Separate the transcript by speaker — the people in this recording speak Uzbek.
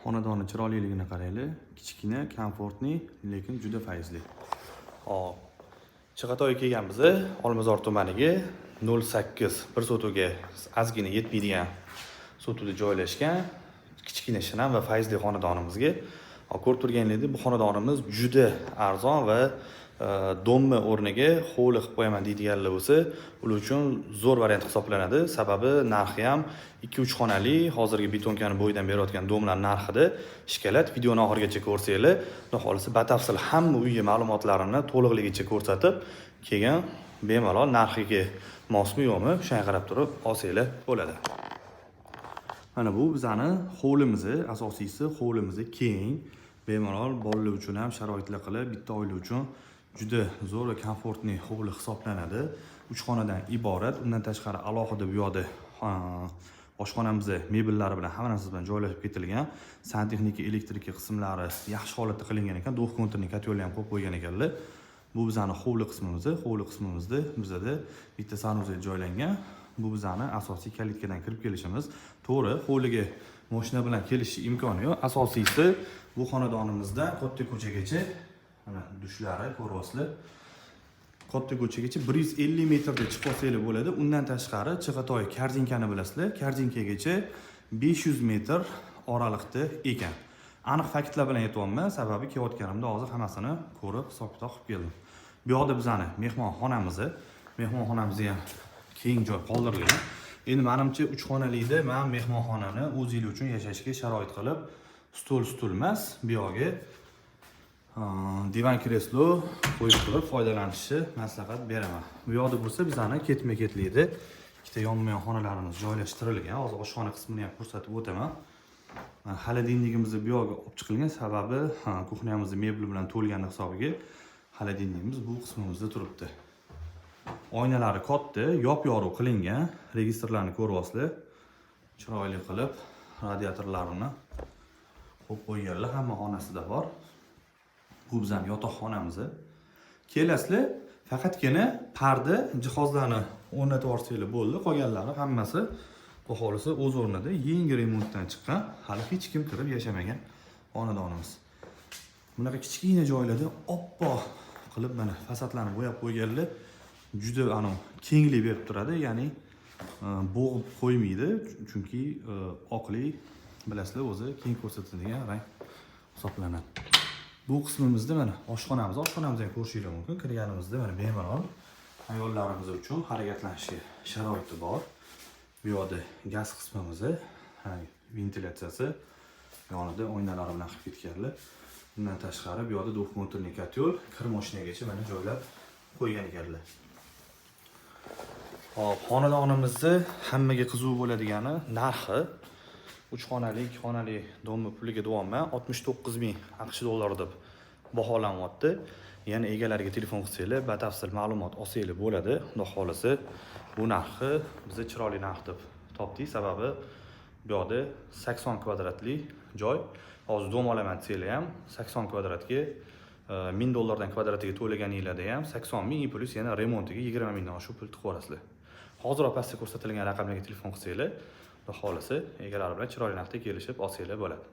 Speaker 1: Xonadoni chiroyliligini qaranglar. Kichkina, комфортный, lekin juda fayzli. Hop. Chig'atoyga kelganmiz, Olmazor tumaniga, 0,8 bir sotixga ozgina yetmaydigan sotixda joylashgan kichkina, shinam va fayzli xonadonimizga. Hop, ko'rib turganingizdek, bu xonadonimiz juda arzon va дом ni o'rniga hovli qilib qo'yaman deydiganlar bo'lsa, ular uchun zo'r variant hisoblanadi. Sababi narxi ham 2-3 xonali hozirgi бетонка ni bo'yidan berayotgan дом lar narxida шоколад. Videoni oxirigacha ko'rsanglar, xudo xohlasa, batafsil hamma uyi ma'lumotlarini to'liqligicha ko'rsatib, keyin bemalol narxiga mosmi, yo'qmi, o'shanga qarab turib olsanglar bo'ladi. Mana bu bizani hovlimiz, asosiysi hovlimiz keng. Bemalol bolalar uchun ham sharoitlar qilib, bitta oila uchun juda zo'r va комфортный hovli hisoblanadi. Uch xonadan iborat. Undan tashqari alohida bu yoqda oshxonamiz mebellari bilan, hamma narsasi bilan joylashib ketilgan. Santexnika, электрика qismlari yaxshi holatda qilingan ekan. Двухконтурный котёл ham qo'yib qo'ygan ekanlar. Bu bizani hovli qismimiz. Hovli qismimizda bizada bitta санузел joylangan. Bu bizani asosiy калитка dan kirib kelishimiz. To'g'ri, hovliga moshina bilan kelish imkoni yo'q. Asosiysi, bu xonadonimizda katta ko'chagacha, mana dushlari ko'ryapsizlar. Katta ko'chagacha 150 metrda chiqib olsanglar bo'ladi. Undan tashqari Chig'atoy Korzinkani bilasizlar. Korzinkagacha 500 metr oraliqda ekan. Aniq faktlar bilan aytyapman, sababi kelayotganimda hozir hammasini ko'rib, hisob kitob qilib keldim. Bu yoqda bizani mehmonxonamiz. Mehmonxonamizda ham keng joy qoldirilgan. Endi manimcha, uch xonalikda man mehmonxonani o'zinglar uchun yashashga sharoit qilib, stol stul emas, bu yoqga divan, kreslo qo'yib turib foydalanishni maslahat beraman. Bu yoqda bo'lsa bizani ketma ketlikda ikkita yonma yon xonalarimiz joylashtirilgan. Hozir oshxona qismini ham ko'rsatib o'taman. Mana холодильник imiz bu yoqqa olib chiqilgan, sababi кухня miz mebel bilan to'lgani hisobiga холодильник imiz bu qismimizda turibdi. Oynalari katta, yop yorug' qilingan, registrlarni ko'ryapsizlar. Chiroyli qilib radiatorlarini qo'yib qo'yganlar, hamma xonasida bor. Bu bizani yotoqxonamiz. Kelasizlar, faqatgina parda, jihozlarni o'rnatib yuborsanglar bo'ldi, qolganlari hammasi, xudo xohlasa, o'z o'rnida, yangi remontdan chiqqan, hali hech kim kirib yashamagan xonadonimiz. Bunaqa kichkina joylarda oppoq qilib mana fasadlarni bo'yab qo'yganlar, juda anavi kenglik berib turadi, ya'ni bo'g'ib qo'ymaydi, chunki oqlik, bilasizlar, o'zi keng ko'rsatadigan rang hisoblanadi. Bu qismimizda mana oshxonamiz, oshxonamizni ham ko'rishinglar mumkin. Kirganimizda mana bemalol ayollarimiz uchun harakatlanishga sharoiti bor. Bu yoqda gaz qismimiz, ventilyatsiyasi yonida oynalari bilan qilib ketganlar. Undan tashqari bu yoqda двухконтурный котёл, kir mashinagacha mana joylab qo'ygan ekanlar. Hop, xonadonimizni hammaga qiziq bo'ladigani narxi. Uch xonali, ikki xonali дом ni puliga deyapman, 69 000 AQSh dollari deb baholanyapti. Yana egalariga telefon qilsanglar, batafsil ma'lumot olsanglar bo'ladi. Xudo xohlasa, bu narxi biza chiroyli narx deb topdik, sababi bu yoqda 80 kvadratli joy. Hozir дом olaman desanglar ham, 80 kvadratga 1000 dollardan kvadratiga to'laganinglarda ham 80 000 и плюс yana remontiga 20 000dan oshiq pul tiqib yuborasizlar. Hoziroq pastda ko'rsatilgan raqamlarga telefon qilsanglar, xudo xohlasa, egalari bilan chiroyli narxda kelishib olsanglar bo'ladi.